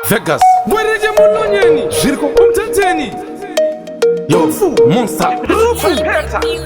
Vegas. Bwereke mulonyeni. Zviriko. Umthatheni. Yo, monster. Rufu.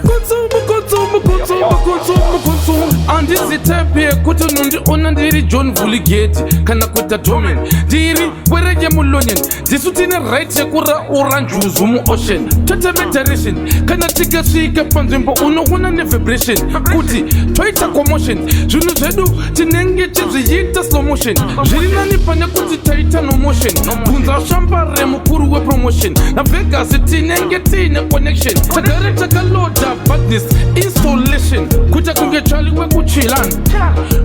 Kutsumu kutsumu kutsumu kutsumu kutsumu. Handizi type yekuti unondiona ndiri John Vuligeti kana kuita Domen. Ndiri bwereke mulonyeni. Ndisu tine right yekuraura njuzu muocean. Toteme direction. Kana tikasvika panzvimbo unoona nevibration kuti toita commotion. Zvinhu zvedu tinenge tizviita slow motion. Zviri nani pane kuti taita no motion. Bvunza shambare mukuru wepromotion. NaVegas tinenge tiine connection. Tagare takaloda badness installation. Kuita kunge Charlie wekuchilani.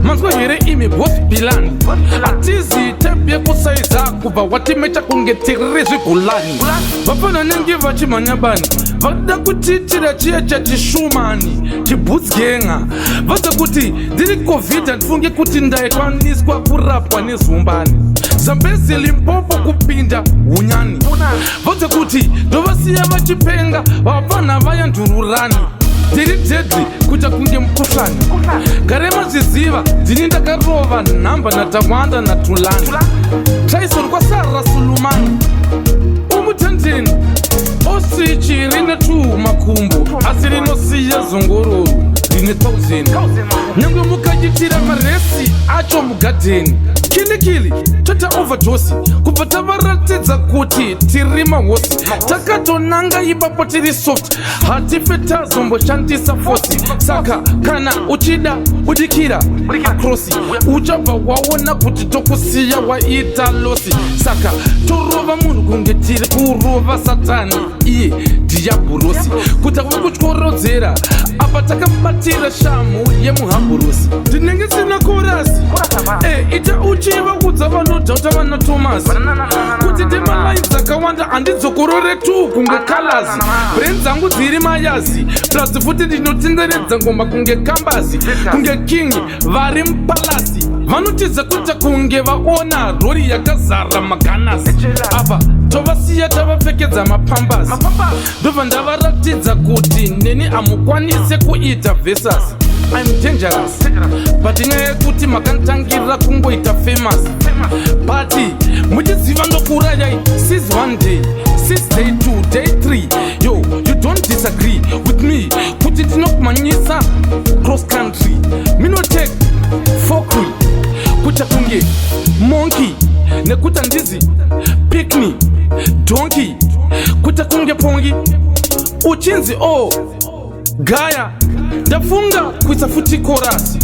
Manzwa here imi boss Bilan. Hatizi type yekusaiza kubva watimecha kunge tiri zvigulani. Vafana nenge vachimhanya bani. Vada kutiitira chiya chatishumani chibhutsgenga. Vadza kuti ndiri COVID, handifunge kuti ndaikwaniswa kurapwa nezumbani. Zambezi, Limpopo kupinda hunyani. Vadza kuti ndovasiya vachipenga vapfana vaya ndururani. Ndiri deadly kuita kunge mukuhlani. Gare mazviziva ndini ndakarova nhamba naTawanda naTulani. Tyson kwasara Sulumani. Umutendeni ostrich rine tu makumbo asi rinosiya zongororo rine 1000. Nyangwe mukachitira maresi acho mugadheni kilikili tota overdose kubva tavaratidza kuti tiri mahosi. Takatonanga ipapo tiri soft, hatife tazomboshandisa force. Saka kana uchida budikira across, uchabva waona kuti tokusiya waita loss. Saka torova munhu kunge tiri kurova Satani, iye Dhiyabhurosi, kuti ave kutyorodzera. Apa takabatira shamu yemuhamburosi. Ndinenge sina chorus. Ita uchivaudza vanodhauta vana Thomas kuti ndimalines akawanda, handidzokorore tu kunge colors. Brain dzangu dziri mayazi, plus futi ndinotenderedza ngoma kunge kambasi, kunge king vari mupalasi. Vanotiza kuita kunge vaona rori yakazara maganasi. Apa tovasiya tavapfekedza mapambasi. Ndobva ndavaratidza kuti neni hamukwanise kuita versus. I'm dangerous, but inyaya yekuti makanditangira kungoita famous, but muchiziva ndokuurayai since one day, since day two, day three. Yo, you don't disagree with me kuti tinokumanyisa cross country. Minotake fokri kuita kunge monkey, nekuti handizi picnic donkey, kuita kunge pongi uchinzi o oh, gaya. Ndafunga kuisa futi chorus.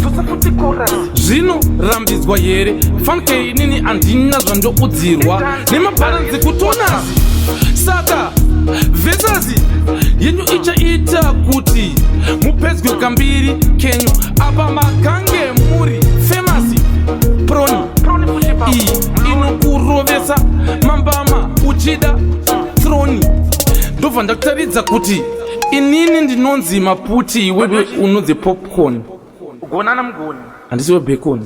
Zvinorambidzwa here fanike? Inini handina zvandoudzirwa nemabharanzi kutonasi. Saka versus yenyu ichaita kuti mupedzwe kambiri kenyu. Apa makange muri famous proni iyi inokurovesa mambama uchida throne. Ndobva ndakutaridza kuti inini ndinonzi maputi, iwewe unonzi popcorn. Gonana mugoni. Handisi webacon.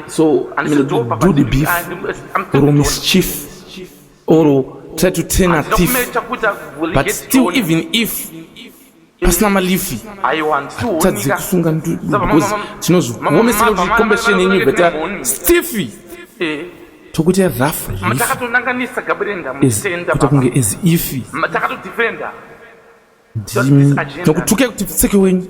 So I mean, do the beef or mischief or try to turn a thief, but still, even if pasina malifi, tadzi kusunga, because tinozviomesera kuti competition yenyu ibva stiffy, tokuti rough. Takatonanganisa gabrenda. Kuita kunge as if Takatodefenda. Ndimi nokutuke kuti tseke wenyu.